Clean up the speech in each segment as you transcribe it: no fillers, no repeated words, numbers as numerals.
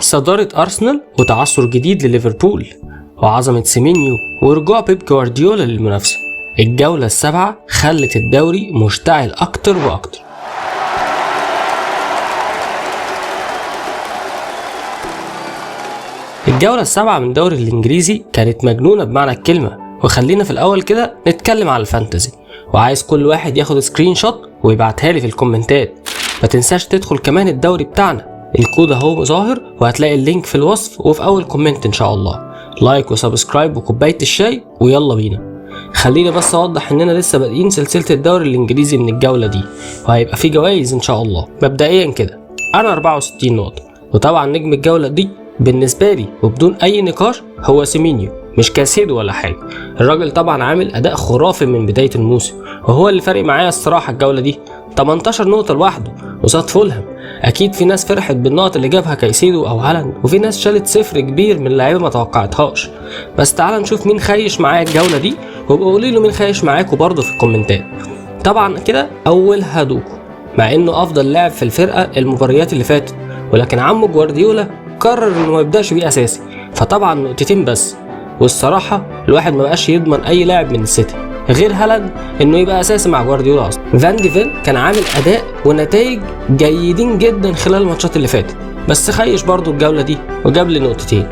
صدارة أرسنال وتعثر جديد لليفربول وعظمة سيمينيو ورجوع بيب جوارديولا للمنافسة. الجولة السابعة خلت الدوري مشتعل أكتر وأكتر. الجولة السابعة من الدوري الإنجليزي كانت مجنونة بمعنى الكلمة، وخلينا في الأول كده نتكلم على ال fantasy، وعايز كل واحد ياخد screenshot ويبعتها لي في الكومنتات. ما تنساش تدخل كمان الدوري بتاعنا، الكود اهو ظاهر وهتلاقي ال link في الوصف وفي اول comment ان شاء الله. like و subscribe وكوبايه الشاي ويلا بينا. خلينا بس اوضح اننا لسه بادئين سلسلة الدوري الانجليزي من الجولة دي، وهيبقى في جوائز ان شاء الله. مبدئيا كده انا 64 نقطة، وطبعا نجم الجولة دي بالنسبة لي وبدون اي نقاش هو سيمينيو، مش كاسيدو ولا حاجة. الراجل طبعا عامل اداء خرافي من بداية الموسم، وهو اللي فارق معايا الصراحة الجولة دي، 18 نقطة لوحده قصاد فولهام. اكيد في ناس فرحت بالنقط اللي جابها كايسيدو او هالاند، وفي ناس شالت صفر كبير من لعيبة ما توقعتهاش. بس تعال نشوف مين خايش معايا الجولة دي، وابقوا قولي له مين خايش معاكوا برضه في الكومنتات. طبعا كده اولها دوكو، مع انه افضل لاعب في الفرقة المباريات اللي فاتت، ولكن عمو جوارديولا قرر انه ما يبداش بيه اساسي، فطبعا نقطتين بس. والصراحة الواحد ما بقاش يضمن اي لاعب من السيتي غير هالاند انه يبقى اساسي مع جوارديولا اصلا. فان دي فين كان عامل اداء ونتائج جيدين جدا خلال الماتشات اللي فاتت، بس خيش برضو الجولة دي وجاب لي نقطتين.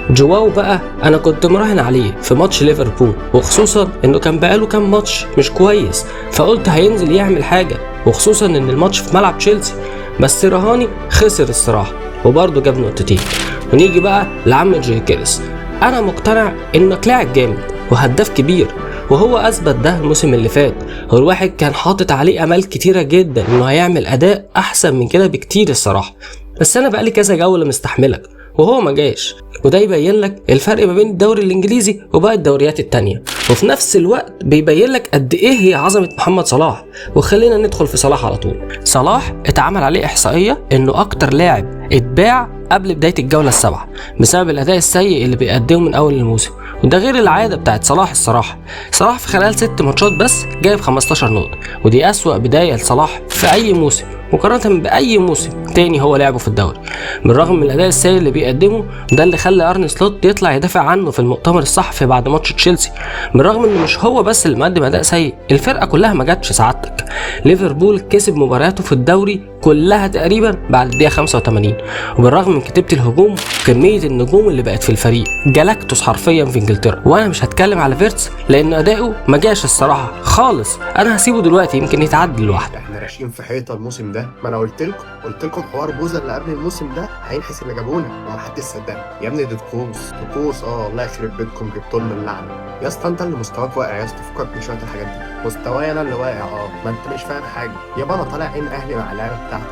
جواو بقى انا كنت مراهن عليه في ماتش ليفربول، وخصوصا انه كان بقاله كام ماتش مش كويس، فقلت هينزل يعمل حاجة، وخصوصا ان الماتش في ملعب تشيلسي، بس رهاني خسر الصراحة وبرضه جاب نقطتين. ونيجي بقى لعم جيوكيريس، انا مقتنع انك لاعب جامد وهداف كبير، وهو اثبت ده الموسم اللي فات، والواحد كان حاطط عليه امال كتيرة جدا انه هيعمل اداء احسن من كده بكتير الصراحة، بس انا بقالي كذا جولة مستحملك وهو ما جاش، وده يبين لك الفرق ما بين الدوري الانجليزي وباقي الدوريات التانية، وفي نفس الوقت بيبين لك قد ايه هي عظمه محمد صلاح. وخلينا ندخل في صلاح على طول. صلاح اتعمل عليه احصائية انه اكتر لاعب اتباع قبل بداية الجولة السابعة بسبب الاداء السيء اللي بيقدمه من اول الموسم، وده غير العادة بتاعت صلاح الصراحة. صلاح في خلال 6 ماتشات بس جايب 15 نقطة، ودي اسوأ بداية لصلاح في اي موسم مقارنة باي موسم تاني هو لعبه في الدوري. بالرغم من الاداء السيء اللي بيقدمه ده اللي خلى ارني سلوت يطلع يدافع عنه في المؤتمر الصحفي بعد ماتش تشيلسي، بالرغم انه مش هو بس اللي مقدم اداء سيء، الفرقة كلها ما جاتش سعادتك. ليفربول كسب مبارياته في الدوري كلها تقريبا بعد الدقيقة 85، وبالرغم من كتيبة الهجوم وكمية النجوم اللي بقت في الفريق، جالاكتوس حرفيا في انجلترا. وانا مش هتكلم على فيرتس لان اداؤه ما جاش الصراحة خالص، انا هسيبه دلوقتي يمكن يتعدل لوحده. احنا راشقين في حيطة الموسم ده، ما انا قلت لكم حوار بوزه اللي قبل الموسم ده هينحس اللي جابونا ومحدش صدقني. يا ابني دي طقوس طقوس، الله يخرب بيتكم، جبتوا لنا اللعنة يا اسطى. انت اللي مستواك واقع يا اسطى، فكك من شوية الحاجات دي. مستواي انا اللي واقع، ما انت مش فاهم حاجة يابا. انا طالع عين اهلي مع اللعيبة بتاعتي.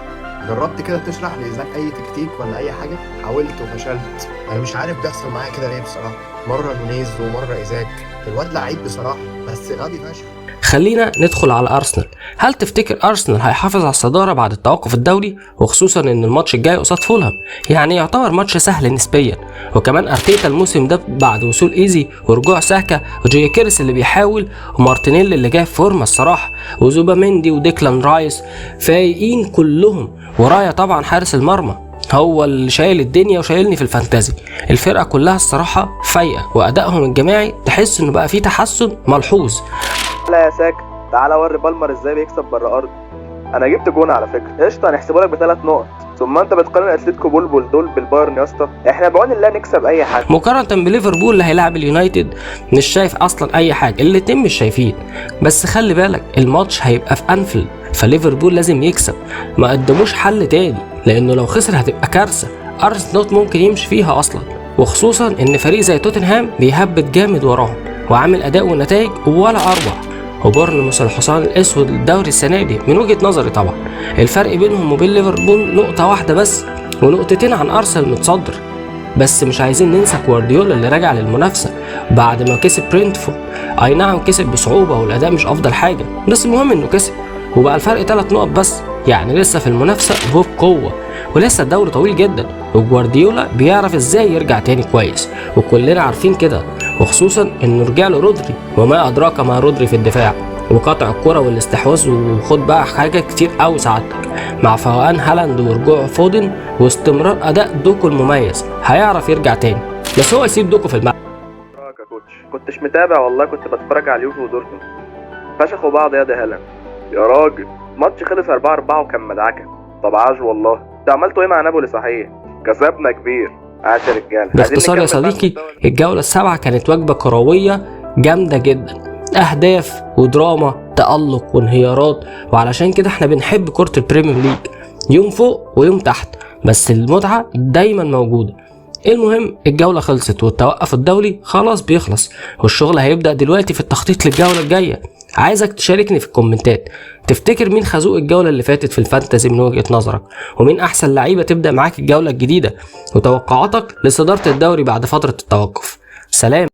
جربت كده تشرح لإيزاك اي تكتيك ولا اي حاجة؟ حاولت وفشلت. انا مش عارف بيحصل معايا كده ليه بصراحة، مرة نونيز ومرة ايزاك. الواد لعيب بصراحة بس غبي فشخ. خلينا ندخل على ارسنال. هل تفتكر ارسنال هيحافظ على الصدارة بعد التوقف الدولي، وخصوصا ان الماتش الجاي قصاد فولهام، يعني يعتبر ماتش سهل نسبيا، وكمان ارتيتا الموسم ده بعد وصول ايزي ورجوع ساكا وجيوكيريس اللي بيحاول ومارتينيلي اللي جاي في فورمه الصراحة وزوباميندي وديكلان رايس فايقين كلهم، ورايا طبعا حارس المرمى هو اللي شايل الدنيا وشايلني في ال fantasy. الفرقة كلها الصراحة فايقه، وادائهم الجماعي تحس انه بقى فيه تحسن ملحوظ. لا يا ساكا، تعالى وري بالمر ازاي بيكسب بره ارض. انا جبت جون على فكرة، قشطه هنحسبه لك ب3 نقط. ثم انت بتقارن اتلتيكو بولبول دول بالبايرن يا اسطى، احنا بعون الله نكسب اي حد. مقارنة بليفربول اللي هيلاعب اليونايتد مش شايف اصلا اي حاجة، الاتنين مش شايفين. بس خلي بالك الماتش هيبقى في انفيلد، فليفربول لازم يكسب، ما قدموش حل تاني لانه لو خسر هتبقى كارثة، ارسنال ممكن يمشي فيها اصلا، وخصوصا ان فريق زي توتنهام بيهبط جامد وراهم وعامل اداء ونتائج ولا اروع. وبورنموث الحصان الاسود للدوري السنة دي من وجهه نظري طبعا، الفرق بينهم وبين ليفربول نقطة واحدة بس ونقطتين عن ارسنال متصدر. بس مش عايزين ننسى جوارديولا اللي راجع للمنافسة بعد ما كسب برينتفورد، اي نعم كسب بصعوبة والاداء مش افضل حاجة، بس المهم انه كسب وبقى الفرق 3 نقط بس، يعني لسه في المنافسة وبقوة، ولسه الدوري طويل جدا، وجوارديولا بيعرف ازاي يرجع تاني كويس وكلنا عارفين كده، وخصوصا انه رجع له رودري، وما ادراك ما رودري في الدفاع وقطع الكرة والاستحواذ، وخد بقى حاجة كتير قوي سعادتك. مع فوقان هالاند ورجوع فودن واستمرار اداء دوكو المميز هيعرف يرجع تاني، بس هو يسيب دوكو في الملعب. يا coach كنتش متابع والله، كنت بتفرج على اليوفي ودورتموند، فشخوا بعض يا ده هالاند يا راجل. ماتش خلص 4-4 وكان مدعكه. طب عاش والله. انتوا عملتوا ايه مع نابولي صحيح؟ كسبنا كبير. عاش يا رجاله. عايزين باختصار يا نكمل بقى صديقي، المستوى ده. الجولة السابعة كانت وجبة كروية جامدة جدا، أهداف ودراما، تألق وانهيارات. وعلشان كده احنا بنحب كرة ال Premier League، يوم فوق ويوم تحت، بس المتعة دايما موجودة. المهم الجولة خلصت والتوقف الدولي خلاص بيخلص، والشغل هيبدأ دلوقتي في التخطيط للجولة الجاية. عايزك تشاركني في الكومنتات، تفتكر مين خازوق الجولة اللي فاتت في ال fantasy من وجهة نظرك، ومين أحسن لعيبة تبدأ معاك الجولة الجديدة، وتوقعاتك لصدارة الدوري بعد فترة التوقف. سلام.